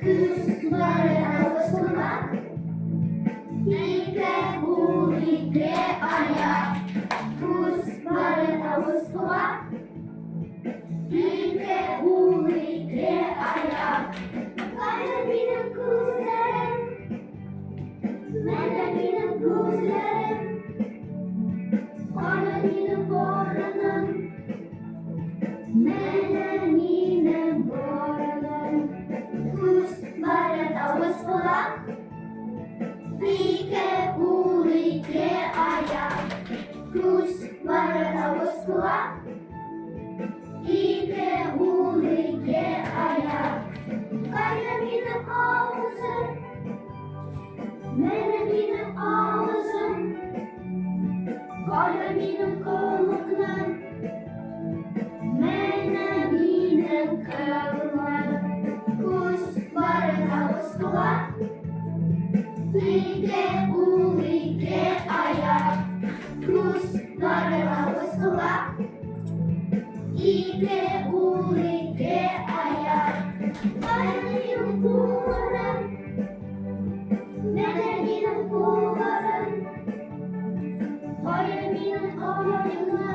Көз бары авыз колак, Ике кул, ике аяк. Күз бары авыз колак, Ике кул, ике аяк. Кайда минем күзләрем? Менә минем күзләрем. Кайда минем борыным? Менә минем борыным. Күз бары авыз колак, Ике кул, ике аяк. Күз бары авыз колак, Ике кул, ике аяк. Кайда минем авызым? Менә минем авызым. Кайда минем колакным? Менә минем колакным. Күз бары авыз колак, Ике кул, ике аяк. Күз бары авыз колак, Ике кул, ике аяк. Кайда минем кулларым? Менә минем кулларым. Кайда минем аякларым?